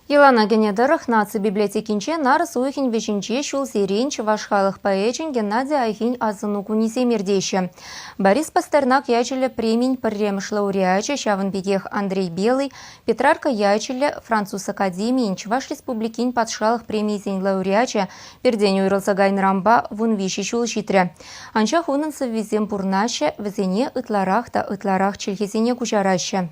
Йӑлана кӗнӗ тӑрӑх, наци библиотекинче нарӑс уйӑхӗн вӗҫӗнче ҫулсерен чӑваш халӑх поэчӗн Геннадий Айхин асӑну кунӗсем иртеҫҫӗ. Борис Пастернак ячӗллӗ премин пӗрремӗш лауреачӗ ҫавӑн пекех Андрей Белый, Петрарка ячӗллӗ Француз академийӗн Чӑваш Республикин патшалӑх премийӗсен лауреачӗ пиртен уйрӑлса кайнӑранпа 13 ҫул ҫитрӗ. Анчах унӑн сӑввисем пурӑнаҫҫӗ, вӗсене ытларах та ытларах чӗлхесене куҫараҫҫӗ.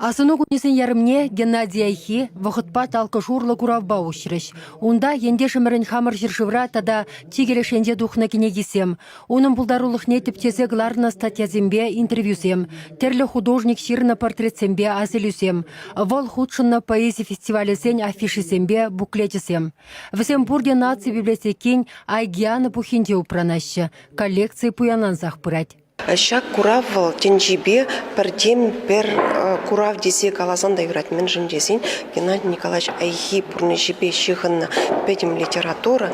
Асӑну кунӗсен ярӑмне Геннадий Айхи вӑхӑтпа талккӑш урлӑ куравпа уҫрӗҫ. Унта ентешӗмӗрӗн хамӑр ҫӗршывра тата чикӗ леш енче тухнӑ кӗнекисем, унӑн пултарулӑхне тӗпчесе кӑларнӑ статьясемпе интервьюсем, тӗрлӗ художник ҫырнӑ портретсемпе асилӳсем, вӑл хутшӑннӑ поэзи фестивалӗсен афишисемпе буклечӗсем. Вӗсем пурте наци библиотекин Айгиана пуххинче упранаҫҫӗ, коллекци пуянлансах пырать. Ҫак курав вӑл тӗнчипе пӗртен-пӗр курав тесе каласан та юрать. Мӗншӗн тесен Геннадий Николаевич Айхи пурнӑҫӗпе ҫыхӑннӑ пӗтӗм литература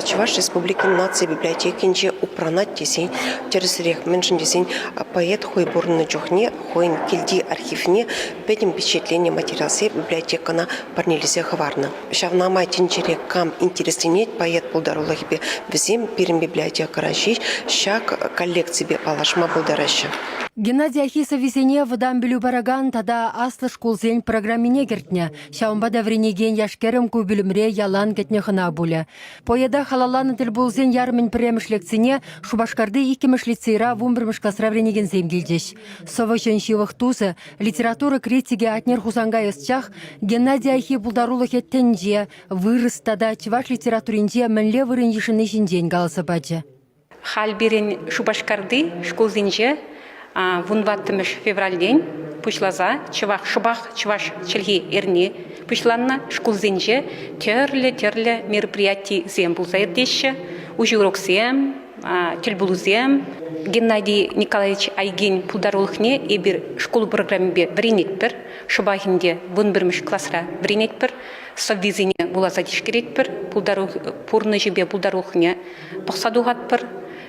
Чӑваш Республикин наци библиотекинче упранать тесен тӗрӗсрех. Мӗншӗн тесен поэт хӑй пурӑннӑ чухне хӑйӗн килти архивне пӗтӗм пичетленнӗ материалсем библиотекӑна парнелесе хӑварнӑ. Ҫавна май тӗнчере кам интересленет поэт пултарулӑхӗпе, вӗсем пирӗн библиотекӑра ҫеҫ ҫак коллекципе паллашма пултараҫҫӗ. Геннадий Ахи сӑввисене вӑтам пӗлӳ паракан тата аслӑ шкулсен программине кӗртнӗ. Ҫавӑнпа та вӗренекен яш-кӗрӗм ку пӳлӗмре ялан кӗтнӗ хӑна пулӗ. Поэта халалланӑ тӗлпулусен ярӑмӗн пӗрремӗш лекцине Шупашкарти иккӗмӗш лицейра вунпӗрмӗш класра вӗренекенсем килчӗҫ. Сӑвӑҫӑн ҫывӑх тусӗ, Литература критикӗ Атнер Хусанкай ӑсчах Геннадий Айхи пултарулӑхӗ тӗнче, вырӑс тата чӑваш литературинче мӗнле вырӑн йышӑнни ҫинчен каласа пачӗ. Халь пирӗн Шупашкарти шкулсенче вунтӑваттӑмӗш февральтен пуҫласа чӑваш шӑпах чӑваш чӗлхи эрни пуҫланнӑ. Шкулсенче тӗрлӗ-тӗрлӗ мероприятисем пулса иртеҫҫӗ, уҫӑ уроксем, тӗлпулусем. Геннадий Николаевич Айгин пултарулӑхне эпир шкул программипе вӗренетпӗр. Шӑпах ӗнтӗ вунпӗрмӗш класра вӗренетпӗр. Сӑввисене вуласа тишкеретпӗр, пурнӑҫӗпе пултарулӑхне пӑхса тухатпӑр.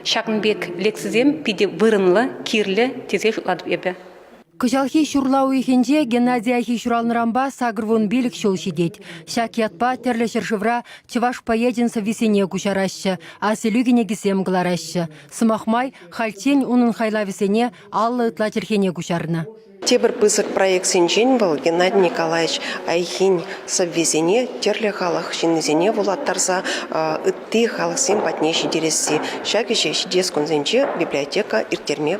Ҫакӑн пек лекцисем питӗ вырӑнлӑ, кирлӗ тесе шутлатӑп эпӗ. Кӑҫалхи ҫурла уйӑхӗнче Геннадий Айхи ҫуралнӑранпа 85 ҫул ҫитет. Ҫак ятпа тӗрлӗ ҫӗршывра чӑваш поэчӗн сӑввисене куҫараҫҫӗ, асилӳ кӗнекисем кӑлараҫҫӗ. Сӑмах май, хальччен унӑн хайлавӗсене 50 ытла чӗлхене куҫарнӑ. Тепӗр пысӑк проектсенчен вӑл Геннадий Николаевич Айхин сӑввисене тӗрлӗ халӑх ҫыннисене вулаттарса ытти халӑхсем патне ҫитересси. Ҫак ӗҫе ҫитес кунсенче библиотека ирттерме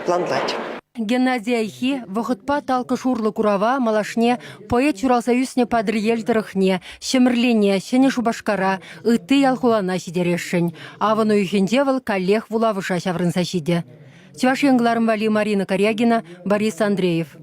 планлать. Геннадий Айхи вӑхӑтпа талкӑш урлӑ курава малашне поэт ҫуралса ӳснӗ Патӑрьел тӑрӑхне, Ҫӗмӗрлене, Ҫӗнӗ Шупашкара, ытти ял-хулана ҫитересшӗн. Авӑн уйӑхӗнче вӑл каллех вулавӑша ҫаврӑнса ҫитӗ. Чӑваш Ен кӑларӑм валли Марина Карягина, Борис Андреев.